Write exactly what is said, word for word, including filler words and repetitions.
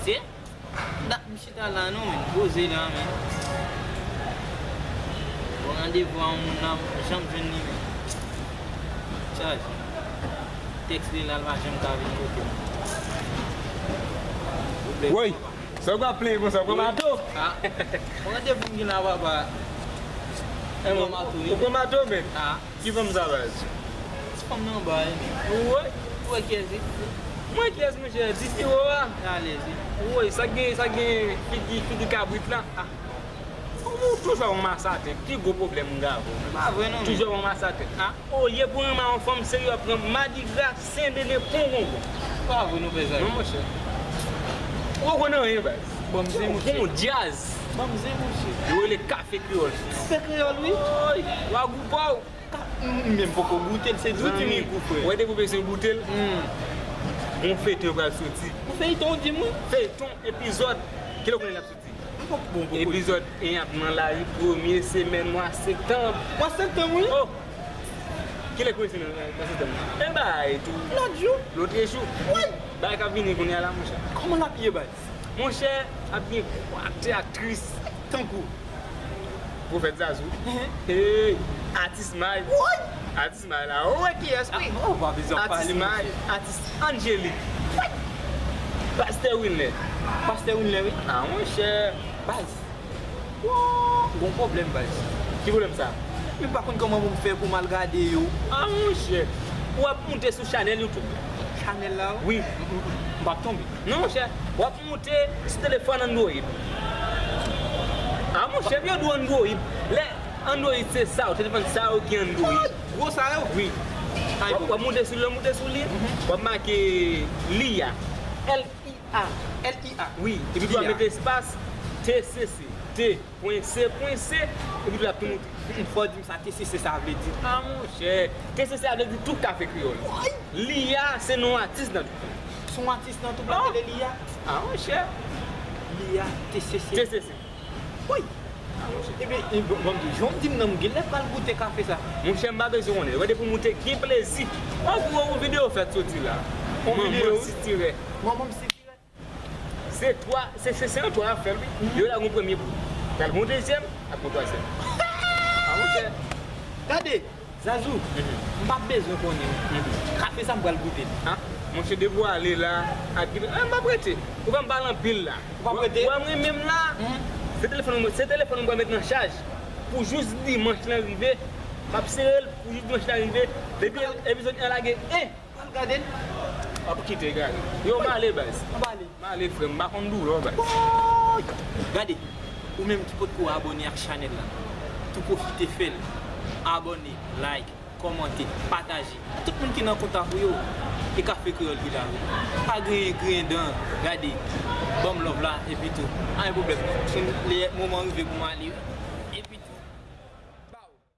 Se dat m chita la non, men. Poze la, men. Bon, randevou a yon moun la, m janm jwenn li, men. Chaje. Tèks li la, l pa janm ka vin kote m. Woy, sa w ap plenyen konsa, w pran mato? Ah, bon, randevou m gen la, papa. Ou pran mato, wi. Ou pran mato, men? Ah. Ki fanm sa, baz? Ti fanm nan ba, wi. Ou wè? Ou wè kiyès li? Mwen kiyès, monchè? Di pi wo a. Alèz, wi. Ou wè, sa k gen, sa k gen figi, figi kabrit la. Ah. Ou toujou ap ranmase atè. Ki gwo pwoblèm m gen avè w? Pa vre non, men. Toujou ap ranmase atè. Ah. Olye pou w renmen yon fanm serye, w ap pran madigra, sendene, pongongon. Pa vre non, pèzay. Non, monchè. Ou pa konn anyen, baz. Bon, m zen, monchè. Bon, djaz. Bon, m zen, monchè. Yo rele kafe kreyòl. Kafe kreyòl, wi. Oy, w a gou pa w. Ka-, m, m menm poko goute l, se zouti m gou, frè. Wè, depi w bezwen goute l, gon feyton yo pral soti. Yon feyton, w di m, wi? Feyton, epizòd, kilè w konnen l ap soti? M poko, bon, poko. Epizòd en ap nan lari premye semèn mwa septanm. Mwa septanm, wi. Oh! Kilè premye semèn mwa septanm nan? Men bagay tou. Lòt jou. Lòt jou. Wi. Bagay k ap vini kounye a la, monchè. Kòman l ap ye, baz? Monchè, ap gen gwo aktè, aktris. Tankou? Pwofèt Zazou. Hey, Atis May. Woy! Atis May la. Ou wè kiyès, wi. Ah, ou pa bezwen pale, monchè. Atis May, Atis Angélique. Woy! Pastè Winlè. Pastè Winlè, wi. Ah, monchè. Baz. Woy! Gon pwoblèm, baz. Ki pwoblèm sa? Men m pa konn kòman pou m fè pou m al gade yo. Ah, monchè. W ap moute sou chanèl YouTube. Chanèl la, wi? Wi. M, m, m p ap tonbe. Non, monchè. W ap moute sou telefòn Android. Ah, monchè, yo di w Android. Lè Android se sa yo, telefòn sa yo ki Android. Gwo sa yo? Wi. W ap, w ap moute sou li, w ap moute sou li, w ap make Lia. L I A. L I A. Wi. Epi w ap mete espas, T C C. T, pwen C, pwen C. Epi w ap tou moute. Mm, fò w di m sa T C C sa vle di. Ah, monchè. T C C a vle di tout kafe kreyòl. Woy! Lia se non atis nan tout. Se yon atis nan tout la rele Lia. Ah, monchè. Lia, T C C. T C C. Woy! Ebyen, e, bon, bon, jan w di m nan, m genlè pral goute kafe sa. Monchè, m pa bezwen konnen. Wè, depi w moute, gen plezi. Yon gwo videyo fèt soti la. Yon videyo? Manman sitirè. Manman m sitirè. Se twa, se, se, se yon twa afè, wi. Yo la gon premye bout. Pral gon dezyèm, ap gon twazyèm. Ah, monchè. Gade! Zazou, m p ap bezwen konnen. Kafe sa m pral goute l. Ah, monchè, depi w ale la, ak, ah, m p ap rete. Ou pa m pale anpil la. Ou p ap rete? Ou wè m renmen m la. Se telefòn mwen, se telefòn mwen mwen met nan chaj. Pou jis dimanch lan rive, m ap sere l pou jis dimanch lan rive. Depi epizòd en lage, en. Al gade l. W ap kite gade. Yo, m ale, baz. M ale. M ale, frè m, m pa konn doulè, baz. Woy! Gade, ou menm ki potko abòne ak chanèl la, tou pwofite fè l. Abòne, like, kòmante, pataje. Tout moun ki nan kontak ou yo, e kafe kreyòl ki la, wi. Pa griyen, griyen dan, gade. Ban m love la, epi tou. Anyen pwoblèm non. Lè moman rive pou m ale, wi.